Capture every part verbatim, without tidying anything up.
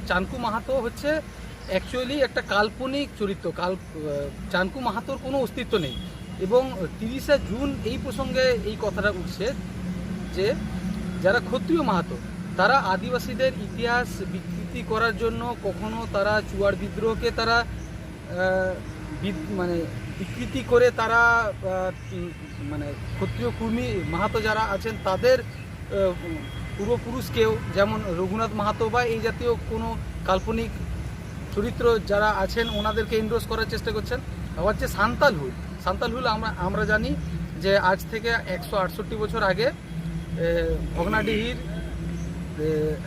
চানকু মাহাতো হচ্ছে অ্যাকচুয়ালি একটা কাল্পনিক চরিত্র। কাল আহ, চানকু মাহাতোর কোনো অস্তিত্ব নেই। এবং তিরিশে জুন এই প্রসঙ্গে এই কথাটা উঠছে যে যারা ক্ষত্রিয় মাহাতো, তারা আদিবাসীদের ইতিহাস বিকৃতি করার জন্য কখনো তারা চুয়াড় বিদ্রোহকে তারা আহ, বিদ- মানে বিকৃতি করে তারা আহ, উম, মানে ক্ষত্রিয় কুর্মী মাহাতো যারা আছেন তাদের আহ, পূর্বপুরুষকেও, যেমন রঘুনাথ মাহাতো বা এই জাতীয় কোনো কাল্পনিক চরিত্র যারা আছেন ওনাদেরকে এন্ডোর্স করার চেষ্টা করছেন। আবার যে সান্তাল হুল, সান্তাল হুল আমরা আমরা জানি যে আজ থেকে একশো আটষট্টি বছর আগে আহ, ভগ্নাডিহির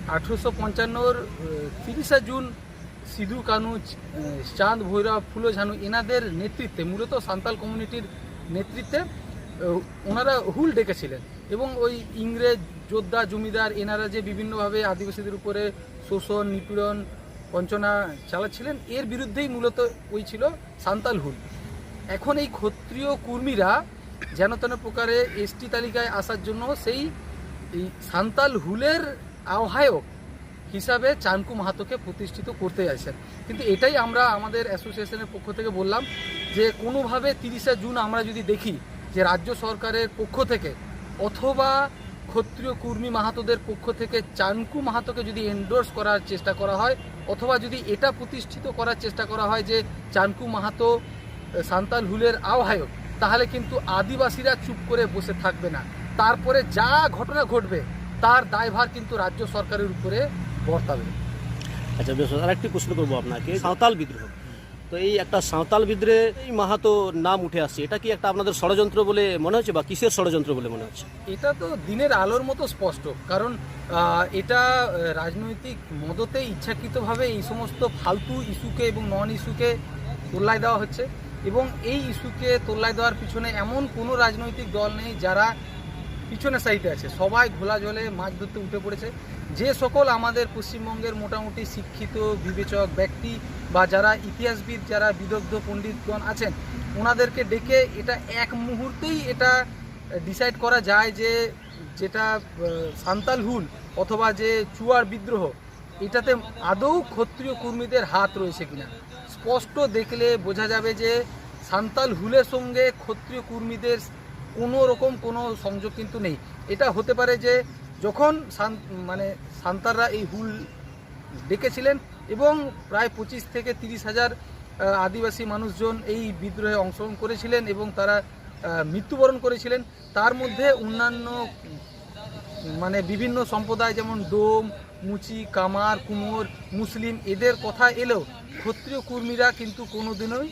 আঠেরোশো পঞ্চান্নর তিরিশে জুন সিধু কানু, চ- চাঁদ ভৈরব, ফুলো ঝানু এনাদের নেতৃত্বে, মূলত সান্তাল কমিউনিটির নেতৃত্বে আহ, ওনারা হুল ডেকেছিলেন। এবং ওই ইংরেজ যোদ্ধা জমিদার এনারা যে বিভিন্নভাবে আদিবাসীদের উপরে শোষণ নিপীড়ন বঞ্চনা চালাচ্ছিলেন, এর বিরুদ্ধেই মূলত ওই ছিল সান্তাল হুল। এখন এই ক্ষত্রিয় কুর্মীরা যেন তেন প্রকারে এসটি তালিকায় আসার জন্য সেই এই সান্তাল হুলের আহ্বায়ক হিসাবে চানকু মাহাতোকে প্রতিষ্ঠিত করতে চাইছেন। কিন্তু এটাই আমরা আমাদের অ্যাসোসিয়েশনের পক্ষ থেকে বললাম যে কোনোভাবে তিরিশে জুন আমরা যদি দেখি যে রাজ্য সরকারের পক্ষ থেকে অথবা ক্ষত্রিয় কুর্মী মাহাতোদের পক্ষ থেকে চানকু মাহাতোকে যদি এন্ডোর্স করার চেষ্টা করা হয় অথবা যদি এটা প্রতিষ্ঠিত করার চেষ্টা করা হয় যে চানকু মাহাতো সান্তাল হুলের আহ্বায়ক, তাহলে কিন্তু আদিবাসীরা চুপ করে বসে থাকবে না। তারপরে যা ঘটনা ঘটবে, তার দায়ভার কিন্তু রাজ্য সরকারের উপরে বর্তাবে। আচ্ছা, বেশ, আর একটি প্রশ্ন করবো আপনাকে। সাঁওতাল বিদ্রোহ, তো এই একটা সাঁওতাল বিদ্রোহে এই মাহাতো নাম উঠে আসছে, এটা কি একটা আপনাদের ষড়যন্ত্র বলে মনে হচ্ছে বা কিসের ষড়যন্ত্র বলে মনে হচ্ছে? এটা তো দিনের আলোর মতো স্পষ্ট, কারণ আহ, এটা আহ, রাজনৈতিক মদতে ইচ্ছাকৃতভাবে এই সমস্ত ফালতু ইস্যুকে এবং নন ইস্যুকে তোল্লাই দেওয়া হচ্ছে। এবং এই ইস্যুকে তোল্লাই দেওয়ার পিছনে এমন কোনো রাজনৈতিক দল নেই যারা পিছনে সারিতে আছে। সবাই ঘোলা জলে মাছ ধরতে উঠে পড়েছে। যে সকল আমাদের পশ্চিমবঙ্গের মোটামুটি শিক্ষিত বিবেচক ব্যক্তি বা যারা ইতিহাসবিদ, যারা বিদগ্ধ পণ্ডিতগণ আছেন, ওনাদেরকে ডেকে এটা এক মুহূর্তেই এটা ডিসাইড করা যায় যে যেটা আহ, সান্তাল হুল অথবা যে চুয়াড় বিদ্রোহ, এটাতে আদৌ ক্ষত্রিয় কর্মীদের হাত রয়েছে কিনা। স্পষ্ট দেখলে বোঝা যাবে যে সান্তাল হুলের সঙ্গে ক্ষত্রিয় কর্মীদের কোনো রকম কোনো সংযোগ কিন্তু নেই। এটা হতে পারে যে যখন সান- মানে সান্তালরা এই হুল ডেকেছিলেন এবং প্রায় পঁচিশ থেকে তিরিশ হাজার আহ, আদিবাসী মানুষজন এই বিদ্রোহে অংশগ্রহণ করেছিলেন এবং তারা আহ, মৃত্যুবরণ করেছিলেন। তার মধ্যে অন্যান্য উম, মানে বিভিন্ন সম্প্রদায় যেমন ডোম, মুচি, কামার, কুমোর, মুসলিম এদের কথা এলেও ক্ষত্রিয় কর্মীরা কিন্তু কোনোদিনই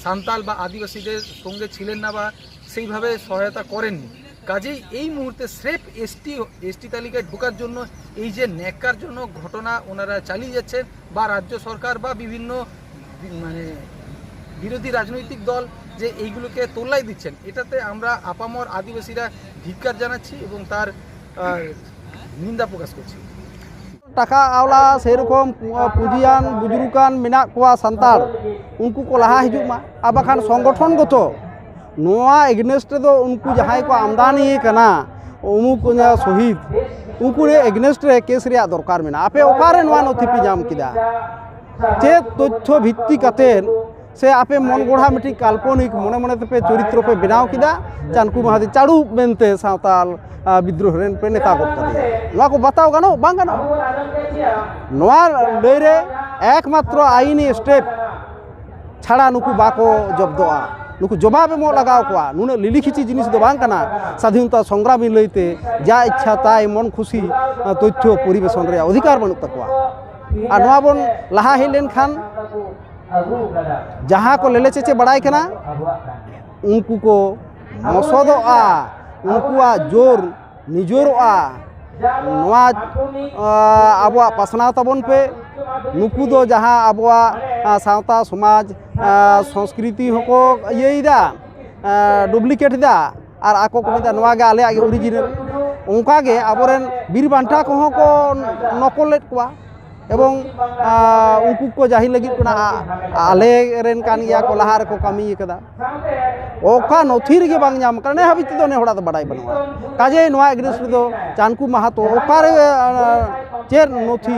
সান্তাল বা আদিবাসীদের সঙ্গে ছিলেন না বা সেইভাবে সহায়তা করেননি। কাজেই এই মুহূর্তে স্রেফ এসটি এসটি তালিকায় ঢোকার জন্য এই যে ন্যাক্কারজনক ঘটনা ওনারা চালিয়ে যাচ্ছেন বা রাজ্য সরকার বা বিভিন্ন বি- মানে বিরোধী রাজনৈতিক দল যে এইগুলোকে তোল্লাই দিচ্ছেন, এটাতে আমরা আপামর আদিবাসীরা ধিক্কার জানাচ্ছি এবং তার আহ, নিন্দা প্রকাশ করছি। ᱴᱟᱠᱟ ᱟᱣᱞᱟ ᱥᱮᱨᱚᱠᱚᱢ ᱯᱩᱸᱡᱤᱭᱟᱱ ᱵᱩᱡᱩᱨᱩᱠᱟᱱ ᱢᱮᱱᱟᱜ ᱠᱚᱣᱟ ᱥᱟᱱᱛᱟᱲ, ᱩᱱᱠᱩ ᱠᱚ ᱞᱟᱦᱟ ᱦᱤᱡᱩᱜ ᱢᱟ᱾ ᱟᱨ ᱵᱟᱠᱷᱟᱱ ᱥᱚᱝᱜᱚᱴᱷᱚᱱ ᱜᱚᱛᱚ ᱱᱚᱣᱟ ᱮᱜᱱᱮᱥᱴ ᱨᱮᱫᱚ ᱩᱱᱠᱩ ᱡᱟᱦᱟᱸᱭ ᱠᱚ ᱟᱢᱫᱟᱱᱤ ᱠᱟᱱᱟ, ᱩᱢᱩᱠ ᱥᱚᱦᱤᱫ, ᱩᱱᱠᱩ ᱨᱮ ᱮᱜᱱᱮᱥᱴ ᱨᱮ ᱠᱮᱥ ᱨᱮᱭᱟᱜ ᱫᱚᱨᱠᱟᱨ ᱢᱮᱱᱟᱜᱼᱟ᱾ ᱟᱯᱮ ᱚᱠᱟᱨᱮ ᱱᱚᱣᱟ ᱱᱚᱛᱷᱤ ᱯᱮ ᱧᱟᱢ ᱠᱮᱫᱟ? ᱪᱮᱫ ᱛᱚᱛᱛᱷᱚ ᱵᱷᱤᱛᱛᱤ ᱠᱟᱛᱮᱫ ᱥᱮ ᱟᱯᱮ ᱢᱚᱱ ᱜᱚᱲᱦᱟ ᱢᱤᱫᱴᱤᱡ ᱠᱟᱞᱯᱚᱱᱤᱠ ᱢᱚᱱᱮ ᱢᱚᱱᱮ ᱛᱮᱯᱮ ᱪᱚᱨᱤᱛᱨᱚ ᱯᱮ ᱵᱮᱱᱟᱣ ᱠᱮᱫᱟ, ᱪᱟᱱᱠᱩ ᱢᱟᱦᱟᱫᱤ ᱪᱟᱲᱩ ᱢᱮᱱᱛᱮ ᱥᱟᱶᱛᱟᱞ ᱵᱤᱫᱽᱨᱳᱦ ᱨᱮᱱ ᱯᱮ ᱱᱮᱛᱟ ᱜᱚᱫ ᱠᱟᱫᱮᱭᱟ? ᱱᱚᱣᱟ ᱠᱚ ᱵᱟᱛᱟᱣ ᱜᱟᱱᱚᱜ ᱵᱟᱝ ᱜᱟᱱᱚᱜ? ᱱᱚᱣᱟ ᱞᱟᱹᱭ ᱨᱮ ᱮᱠᱢᱟᱛᱨᱚ ᱟᱭᱤᱱᱤ ᱥᱴᱮᱯ ᱪᱷᱟᱲᱟ ᱱᱩᱠᱩ ᱵᱟᱠᱚ ᱡᱚᱵᱫᱚᱜᱼᱟ᱾ ᱱᱩᱠᱩ ᱡᱚᱵᱟᱵ ᱮᱢᱚᱜ ᱞᱟᱜᱟᱣ ᱠᱚᱣᱟ᱾ ᱱᱩᱱᱟᱹᱜ ᱞᱤᱞᱤᱠᱷᱤᱪᱤ ᱡᱤᱱᱤᱥ ᱫᱚ ᱵᱟᱝ ᱠᱟᱱᱟ᱾ ᱥᱟᱫᱷᱤᱱᱚᱛᱟ ᱥᱚᱝᱜᱨᱟᱢᱤ ᱞᱟᱹᱭᱛᱮ ᱡᱟ ᱤᱪᱪᱷᱟ ᱛᱟᱭ ᱢᱚᱱ ᱠᱷᱩᱥᱤ ᱛᱚᱛᱛᱷᱚ ᱯᱚᱨᱤᱵᱮᱥᱚᱱ ᱨᱮᱭᱟᱜ ᱚᱫᱷᱤᱠᱟᱨ ᱵᱟᱹᱱᱩᱜ ᱛᱟᱠᱚᱣᱟ᱾ ᱟᱨ ᱱᱚᱣᱟ ᱵᱚᱱ ᱞᱟᱦᱟ ᱦᱮᱡ ᱞᱮᱱᱠᱷᱟᱱ ᱡᱟᱦᱟᱸ ᱠᱚ ᱞᱮᱞᱮ ᱪᱮᱪᱮ ᱵᱟᱲᱟᱭ ᱠᱟᱱᱟ, ᱩᱱᱠᱩ ᱠᱚ ᱢᱚᱥᱚᱫᱚᱜᱼᱟ, ᱩᱱᱠᱩᱣᱟᱜ ᱡᱳᱨ ᱱᱤᱡᱚᱨᱚᱜᱼᱟ᱾ ᱱᱚᱣᱟ ᱟᱵᱚᱣᱟᱜ ᱯᱟᱥᱱᱟᱣ ᱛᱟᱵᱚᱱ ᱯᱮ᱾ ᱱᱩᱠᱩ ᱫᱚ ᱡᱟᱦᱟᱸ ᱟᱵᱚᱣᱟᱜ ᱥᱟᱶᱛᱟ ᱥᱚᱢᱟᱡᱽ ᱥᱚᱝᱥᱠᱨᱤᱛᱤ ᱦᱚᱸᱠᱚ ᱤᱭᱟᱹᱭᱮᱫᱟ, ᱰᱩᱯᱞᱤᱠᱮᱴ ᱮᱫᱟ, ᱟᱨ ᱟᱠᱚ ᱠᱚ ᱢᱮᱱᱫᱟ ᱱᱚᱣᱟ ᱜᱮ ᱟᱞᱮᱭᱟᱜ ᱜᱮ ᱚᱨᱤᱡᱤᱱᱟᱞ᱾ ᱚᱱᱠᱟᱜᱮ ᱟᱵᱚᱨᱮᱱ ᱵᱤᱨ ᱵᱟᱱᱴᱟ ᱠᱚᱦᱚᱸ ᱠᱚ ᱱᱚᱠᱚᱞᱮᱫ ᱠᱚᱣᱟ᱾ ᱮᱵᱚᱝ ᱩᱱᱠᱩ ᱠᱚ ᱡᱟᱹᱦᱤᱨ ᱞᱟᱹᱜᱤᱫ ᱠᱟᱱᱟ, ᱟᱞᱮ ᱨᱮᱱ ᱠᱟᱱ ᱜᱮᱭᱟ ᱠᱚ, ᱞᱟᱦᱟ ᱨᱮᱠᱚ ᱠᱟᱹᱢᱤ ᱟᱠᱟᱫᱟ᱾ ᱚᱠᱟ ᱱᱚᱛᱷᱤ ᱨᱮᱜᱮ ᱵᱟᱝ ᱧᱟᱢ ᱠᱟᱱᱟ, ᱱᱮ ᱦᱟᱹᱵᱤᱡ ᱛᱮᱫᱚ ᱱᱮ ᱦᱚᱲᱟᱜ ᱫᱚ ᱵᱟᱰᱟᱭ ᱵᱟᱹᱱᱩᱜᱼᱟ᱾ ᱠᱟᱡᱮ ᱱᱚᱣᱟ ᱮᱜᱽᱱᱮᱥᱴ ᱨᱮᱫᱚ ᱪᱟᱱᱠᱩ ᱢᱟᱦᱟᱛᱚ ᱚᱠᱟᱨᱮ ᱪᱮᱫ ᱱᱚᱛᱷᱤ,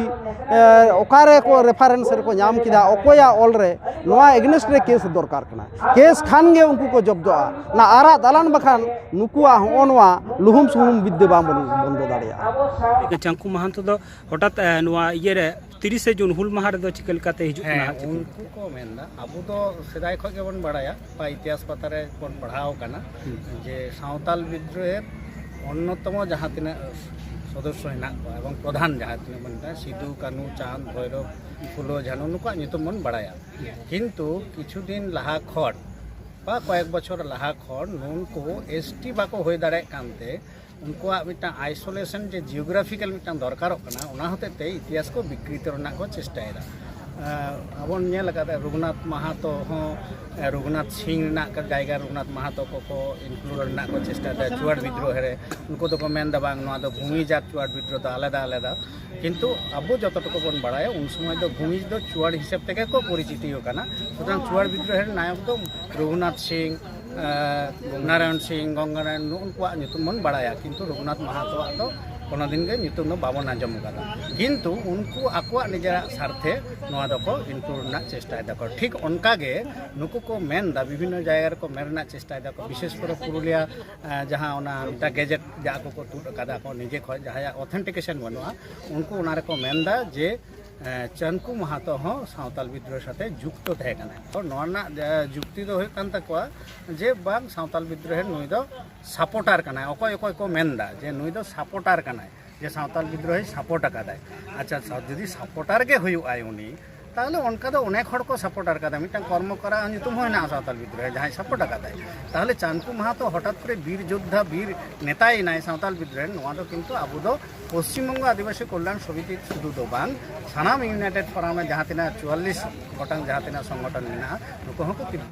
ᱮ, ᱚᱠᱟᱨᱮ ᱠᱚ ᱨᱮᱯᱷᱟᱨᱮᱱᱥ ᱨᱮᱠᱚ ᱧᱟᱢ ᱠᱮᱫᱟ, ᱚᱠᱚᱭᱟᱜ ᱚᱞ ᱨᱮ, ᱱᱚᱣᱟ ᱮᱜᱽᱱᱮᱥᱴ ᱨᱮ ᱠᱮᱥ ᱫᱚᱨᱠᱟᱨ ᱠᱟᱱᱟ᱾ ᱠᱮᱥ ᱠᱷᱟᱱ ᱜᱮ ᱩᱱᱠᱩ ᱠᱚ ᱡᱚᱵᱫᱚᱜᱼᱟ᱾ ᱚᱱᱟ ᱟᱨᱟᱜ ᱫᱟᱞᱟᱱ ᱵᱟᱠᱷᱟᱱ ᱱᱩᱠᱩᱣᱟᱜ ᱦᱚᱸᱜᱼᱚ ᱱᱚᱣᱟ ᱞᱩᱦᱩᱢ ᱥᱩᱦᱩᱢ ᱵᱤᱫᱽᱫᱟᱹ ᱵᱟᱝ ᱵᱚᱱ ᱵᱚᱱᱫᱚ ᱫᱟᱲᱮᱭᱟᱜᱼᱟ᱾ ᱪᱟᱝᱠᱩ ᱢᱟᱦᱟᱱᱛᱚ ᱫᱚ ᱦᱚᱴᱟᱛ, ᱮ, ᱱᱚᱣᱟ ᱤᱭᱟᱹᱨᱮ ᱛᱤᱨᱤᱥᱮ ᱡᱩᱱ ᱦᱩᱞ ᱢᱟᱦᱟ ᱨᱮᱫᱚ ᱪᱤᱠᱟᱹ ᱞᱮᱠᱟᱛᱮ ᱦᱤᱡᱩᱜ ᱠᱟᱱᱟ ᱦᱮᱸ, ᱦᱟᱸᱜ? ᱩᱱᱠᱩ ᱠᱚ ᱢᱮᱱᱫᱟ, ᱟᱵᱚ ᱫᱚ ᱥᱮᱫᱟᱭ ᱠᱷᱚᱱ ᱜᱮᱵᱚᱱ ᱵᱟᱲᱟᱭᱟ, ᱵᱟ ᱤᱛᱤᱦᱟᱥ ᱯᱟᱛᱟ ᱨᱮ ᱵᱚᱱ ᱯᱟᱲᱦᱟᱣ ᱟᱠᱟᱱᱟ ᱦᱩᱸ᱾ ᱡᱮ ᱥᱟᱶᱛᱟᱞ ᱵᱤᱫᱽᱨᱳᱦᱮᱨ ᱚᱱᱱᱚᱛᱚᱢᱚ ᱡᱟᱦᱟᱸ ᱛᱤᱱᱟᱹᱜ ᱥᱚᱫᱚᱥᱥᱚ ᱦᱮᱱᱟᱜ ᱠᱚᱣᱟ ᱮᱵᱚᱝ ᱯᱨᱚᱫᱷᱟᱱ ᱡᱟᱦᱟᱸ ᱛᱤᱱᱟᱹᱜ ᱵᱚᱱ ᱢᱮᱛᱟᱜᱼᱟ, ᱥᱤᱫᱩ, ᱠᱟᱹᱱᱦᱩ, ᱪᱟᱸᱫᱽ, ᱵᱷᱳᱭᱨᱳᱵ, ᱯᱷᱩᱞᱳ, ᱡᱷᱟᱱᱩ, ᱱᱩᱠᱩᱣᱟᱜ ᱧᱩᱛᱩᱢ ᱵᱚᱱ ᱵᱟᱲᱟᱭᱟ᱾ ᱠᱤᱱᱛᱩ ᱠᱤᱪᱷᱩ ᱫᱤᱱ ᱞᱟᱦᱟ ᱠᱷᱚᱱ ᱵᱟ ᱠᱚᱭᱮᱠ ᱵᱚᱪᱷᱚᱨ ᱞᱟᱦᱟ ᱠᱷᱚᱱ ᱱᱩᱠᱩ ᱮᱥ ᱴᱤ ᱵᱟᱠᱚ ᱦᱩᱭ ᱫᱟᱲᱮᱭᱟᱜ ᱠᱟᱱᱛᱮ ᱩᱱᱠᱩᱣᱟᱜ ᱢᱤᱫᱴᱟᱝ ᱟᱭᱥᱳᱞᱮᱥᱚᱱ ᱡᱮ ᱡᱤᱭᱳᱜᱨᱟᱯᱷᱤᱠᱟᱞ ᱢᱤᱫᱴᱟᱝ ᱫᱚᱨᱠᱟᱨᱚᱜ ᱠᱟᱱᱟ, ᱚᱱᱟ ᱦᱚᱛᱮᱡ ᱛᱮ ᱤᱛᱤᱦᱟᱥ ᱠᱚ ᱵᱤᱠᱨᱤᱛᱚ ᱨᱮᱱᱟᱜ ᱠᱚ ᱪᱮᱥᱴᱟᱭᱮᱫᱟ᱾ ᱟᱸ, ᱟᱵᱚᱱ ᱧᱮᱞ ᱟᱠᱟᱫᱟ ᱨᱚᱜᱷᱩᱱᱟᱛᱷ ᱢᱟᱦᱟᱛᱚ ᱦᱚᱸ, ᱮ, ᱨᱚᱜᱷᱩᱱᱟᱛᱷ ᱥᱤᱝ ᱨᱮᱱᱟᱜ ᱡᱟᱭᱜᱟ ᱨᱚᱜᱷᱩᱱᱟᱛᱷ ᱢᱟᱦᱟᱛᱚ ᱠᱚᱠᱚ ᱤᱱᱠᱞᱩᱰ ᱨᱮᱱᱟᱜ ᱠᱚ ᱪᱮᱥᱴᱟᱭᱮᱫᱟ ᱪᱩᱣᱟᱲ ᱵᱤᱫᱽᱨᱳᱦᱚ ᱨᱮ᱾ ᱩᱱᱠᱩ ᱫᱚᱠᱚ ᱢᱮᱱᱫᱟ ᱵᱟᱝ, ᱱᱚᱣᱟ ᱫᱚ ᱵᱷᱩᱢᱤᱡᱟᱛ ᱪᱩᱣᱟᱲ ᱵᱤᱫᱽᱨᱳᱦᱚ ᱫᱚ ᱟᱞᱟᱫᱟ ᱟᱞᱟᱫᱟ᱾ ᱠᱤᱱᱛᱩ ᱟᱵᱚ ᱡᱚᱛᱚ ᱴᱩᱠᱩ ᱵᱚᱱ ᱵᱟᱲᱟᱭᱟ ᱩᱱ ᱥᱚᱢᱚᱭ ᱫᱚ ᱵᱷᱩᱢᱤᱡᱽ ᱫᱚ ᱪᱩᱣᱟᱲ ᱦᱤᱥᱟᱹᱵ ᱛᱮᱜᱮ ᱠᱚ ᱯᱚᱨᱤᱪᱤᱛᱤ ᱟᱠᱟᱱᱟ᱾ ᱥᱩᱛᱚᱨᱟᱝ ᱪᱩᱣᱟᱲ ᱵᱤᱫᱽᱨᱳᱦᱚ ᱨᱮᱱ ᱱᱟᱭᱚᱠ ᱫᱚ ᱨᱚᱜᱷᱩᱱᱟᱛᱷ ᱥᱤᱝ, ᱮ, ᱱᱟᱨᱟᱭᱚᱱ ᱥᱤᱝ, ᱜᱚᱝᱜᱟ ᱱᱟᱨᱟᱭᱚᱱ, ᱱᱩᱜᱼᱩ ᱱᱩᱠᱩᱣᱟᱜ ᱧᱩᱛᱩᱢ ᱵᱚᱱ ᱵᱟᱲᱟᱭᱟ, ᱠᱤᱱᱛᱩ ᱨᱚᱜᱷᱩᱱᱟᱛᱷ ᱢᱟᱦᱟᱛᱚᱣᱟᱜ ᱫᱚ ᱠᱳᱱᱳ ᱫᱤᱱ ᱜᱮ ᱧᱩᱛᱩᱢ ᱫᱚ ᱵᱟᱵᱚᱱ ᱟᱸᱡᱚᱢ ᱟᱠᱟᱫᱟ᱾ ᱠᱤᱱᱛᱩ ᱩᱱᱠᱩ ᱟᱠᱚᱣᱟᱜ ᱱᱤᱡᱮᱨᱟᱜ ᱥᱟᱨᱛᱷᱮ ᱱᱚᱣᱟ ᱫᱚᱠᱚ ᱤᱱᱠᱞᱩᱰ ᱨᱮᱱᱟᱜ ᱪᱮᱥᱴᱟᱭ ᱫᱟᱠᱚ᱾ ᱴᱷᱤᱠ ᱚᱱᱠᱟ ᱜᱮ ᱱᱩᱠᱩ ᱠᱚ ᱢᱮᱱ ᱮᱫᱟ, ᱵᱤᱵᱷᱤᱱᱱᱚ ᱡᱟᱭᱜᱟ ᱨᱮᱠᱚ ᱢᱮᱱ ᱨᱮᱱᱟᱜ ᱪᱮᱥᱴᱟᱭ ᱫᱟᱠᱚ, ᱵᱤᱥᱮᱥ ᱠᱚᱨᱮ ᱯᱩᱨᱩᱞᱤᱭᱟ, ᱮ, ᱡᱟᱦᱟᱸ ᱚᱱᱟ ᱢᱤᱫᱴᱟᱝ ᱜᱮᱡᱮᱴ ᱡᱟᱦᱟᱸ ᱠᱚᱠᱚ ᱛᱩᱫ ᱟᱠᱟᱫᱟ ᱠᱚ ᱱᱤᱡᱮ ᱠᱷᱚᱱ, ᱡᱟᱦᱟᱸᱭᱟᱜ ᱚᱛᱷᱮᱱᱴᱤᱠᱮᱥᱚᱱ ᱵᱟᱹᱱᱩᱜᱼᱟ, ᱩᱱᱠᱩ ᱚᱱᱟ ᱨᱮᱠᱚ ᱢᱮᱱ ᱮᱫᱟ ᱡᱮ ᱮ, ᱪᱟᱱᱠᱩ ᱢᱟᱦᱟᱛᱚ ᱦᱚᱸ ᱥᱟᱶᱛᱟᱞ ᱵᱤᱫᱽᱨᱳᱦᱚ ᱥᱟᱛᱮ ᱡᱩᱠᱛᱚ ᱛᱟᱦᱮᱸ ᱠᱟᱱᱟᱭ᱾ ᱛᱚ ᱱᱚᱣᱟ ᱨᱮᱱᱟᱜ, ᱮ, ᱡᱩᱠᱛᱤ ᱫᱚ ᱦᱩᱭᱩᱜ ᱠᱟᱱ ᱛᱟᱠᱚᱣᱟ ᱡᱮ ᱵᱟᱝ, ᱥᱟᱶᱛᱟᱞ ᱵᱤᱫᱽᱨᱳᱦᱚ ᱱᱩᱭ ᱫᱚ ᱥᱟᱯᱳᱨᱴᱟᱨ ᱠᱟᱱᱟᱭ᱾ ᱚᱠᱚᱭ ᱚᱠᱚᱭ ᱠᱚ ᱢᱮᱱᱫᱟ ᱡᱮ ᱱᱩᱭ ᱫᱚ ᱥᱟᱯᱳᱨᱴᱟᱨ ᱠᱟᱱᱟᱭ, ᱡᱮ ᱥᱟᱶᱛᱟᱞ ᱵᱤᱫᱽᱨᱳᱦᱚᱭ ᱥᱟᱯᱳᱨᱴ ᱟᱠᱟᱫᱟᱭ᱾ ᱟᱪᱪᱷᱟ, ᱥᱟ-, ᱡᱩᱫᱤ ᱥᱟᱯᱳᱨᱴᱟᱨ ᱜᱮ ᱦᱩᱭᱩᱜᱼᱟᱭ ᱩᱱᱤ, ᱛᱟᱦᱚᱞᱮ ᱚᱱᱠᱟ ᱫᱚ ᱚᱱᱮᱠ ᱦᱚᱲ ᱠᱚ ᱥᱟᱯᱳᱨᱴᱟᱨ ᱠᱟᱫᱟ, ᱢᱤᱫᱴᱟᱝ ᱠᱚᱨᱢᱚᱠᱚᱨᱟ ᱧᱩᱛᱩᱢ ᱦᱚᱸ ᱦᱮᱱᱟᱜᱼᱟ ᱥᱟᱶᱛᱟᱞ ᱵᱤᱫᱽᱨᱳᱦᱚ ᱡᱟᱦᱟᱸᱭ ᱥᱟᱯᱳᱨᱴ ᱟᱠᱟᱫᱟᱭ᱾ ᱛᱟᱦᱚᱞᱮ ᱪᱟᱱᱠᱩ ᱢᱟᱦᱟᱛᱚ ᱦᱚᱴᱟᱛ ᱠᱚᱨᱮ ᱵᱤᱨ ᱡᱳᱫᱽᱫᱷᱟ, ᱵᱤᱨ ᱱᱮᱛᱟᱭᱮᱱᱟᱭ ᱥᱟᱶᱛᱟᱞ ᱵᱤᱫᱽᱨᱳᱦᱚ ᱨᱮᱱ, ᱱᱚᱣᱟ ᱫᱚ ᱠᱤᱱᱛᱩ ᱟᱵᱚ ᱫᱚ ᱯᱚᱥᱪᱤᱢ ᱵᱚᱝᱜᱚ ᱟᱹᱫᱤᱵᱟᱹᱥᱤ ᱠᱚᱞᱭᱟᱱ ᱥᱚᱢᱤᱛᱤ ᱥᱩᱫᱷᱩ ᱫᱚ ᱵᱟᱝ, ᱥᱟᱱᱟᱢ ᱤᱭᱩᱱᱟᱭᱴᱮᱰ ᱯᱷᱳᱨᱟᱢ ᱨᱮ ᱡᱟᱦᱟᱸ ᱛᱤᱱᱟᱹᱜ ᱪᱩᱣᱟᱞᱞᱤᱥ ᱜᱚᱴᱟᱝ ᱡᱟᱦᱟᱸ ᱛᱤᱱᱟᱹᱜ ᱥᱚᱝᱜᱚᱴᱷᱚᱱ ᱢᱮᱱᱟᱜᱼᱟ, ᱱᱩᱠᱩ ᱦᱚᱸᱠᱚ